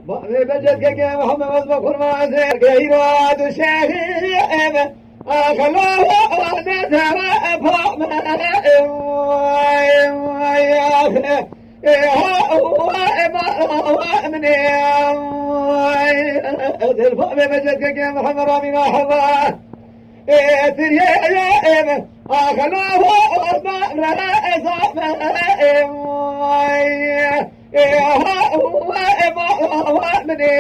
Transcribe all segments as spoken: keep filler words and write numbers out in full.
Bavê Becet kekê Mihemed wez be kurmazê geyra duşehî eve. Axelo ne zere pame. Dilbavê Becet kekê Mihemed Ramîna Hewa. Ê, tirye ye, ê, axelo, ho, ho, ma, re, e, za, me, e, vay. Ê, ha, u, e, ma, ma, ma, min, ê,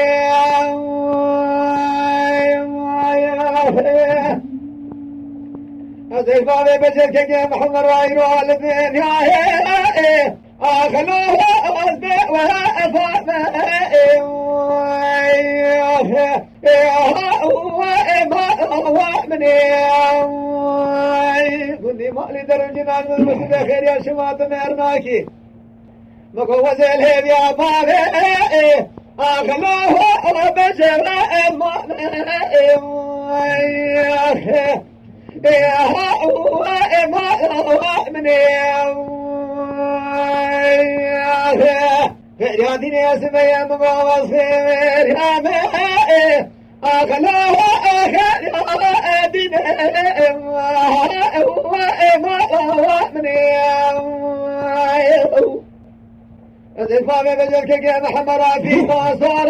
vay, vay, e. Ez ê bavê Becet kekê Mihemed Rayro li dinyayê, ê. Axelo, ho, ho, be, we, e, va, me, e, vay, e. Ê, aha, wa, ê, ma, wa, min, ê, ay. Gundî malî derin cinan min, min sibe xêriya şima tu mêr nakî. Min ku wezê lêviya bavê, ê, axelo, wa, wa, becera, ê, ma, min, ê, ay. Ê, aha, wa, ê, ma, wa, min, ê, ay. Feryadînê ez me ye, min gava sêvêr ya me, ê. Axelo, axelo, dîne, ma, ma, min, ê. Ez ê bavê Becet kekê Mihemed Rafî Mazar,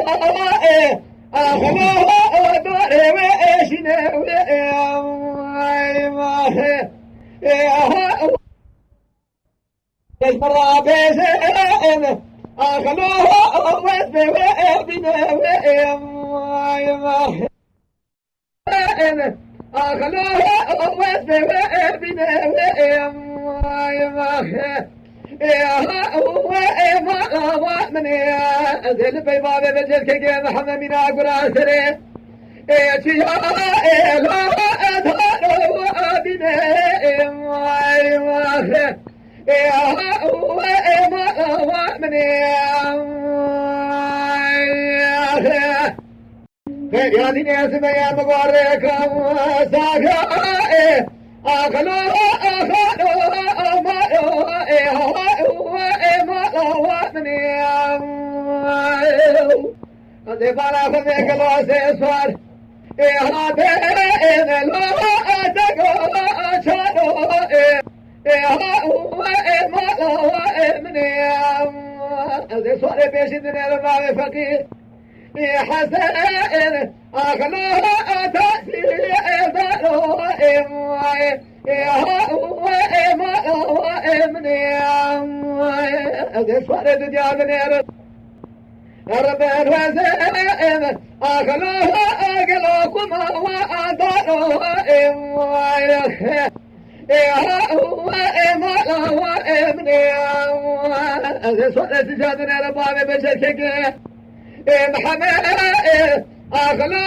ê. Axelo, dorê wê, ê, şîne wê, ê. Ê, aha. Ê, ji min re bêjin, axelo, wez be we, bîne we, vay, vay. Axelo, wez be we, bîne we, vay, vay. Ê, ha, we, ê, ma, ma, min, ê, ez ê li pey bavê Becet kekê Mihemed Mîna Gura serê. Ê, çiya, ê, la, ê, da, ro, a, bîne, ê, vay, vay. Ê, ha, we, ê, ma, ma, min, ê, vay. Xêr ya dînê ez me ye, min gor rêka, saga, ê, axelo, axelo, ma, ê, ha, we, ê, ma, ma, min, ê, vay. Ez ê bala xwe vê gelo ez ê swar. Ê ha be, ê ne lo, a te go, a çaro, ê. Ê ha u, ê ma, a, ê min ê. Ez ê swar ê pêşî dinêrim navê feqîr. Ê Hesen, a xelo, a tasî, ê zaro, ê vay. Ê ha u, ê ma, a, ê min ê. Ez ê swar ê dinya dinêrim. Erben wezem, axelo, agelo, kuma, wa, adaro, em, wa, ya, e, ha, wa, em, ala, wa, em, ne, wa. Ez ê swar ê sica dinêrim bavê Beçerkekê. E, Mihemed, e, axelo,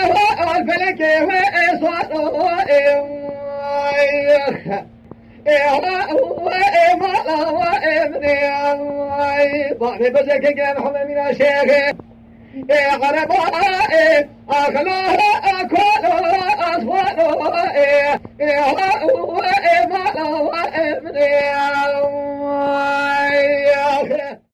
al felekê, we, e, swaro, em, wa, ya. Ê, ha, u, ê, ma, la, wa, ê, min, ê, ay. Bavê Beçerkekê Mihemed Mîna Şêxê. Ê, ereba, ê, axelo, akolo, aswaro, ê, ê, ha, u,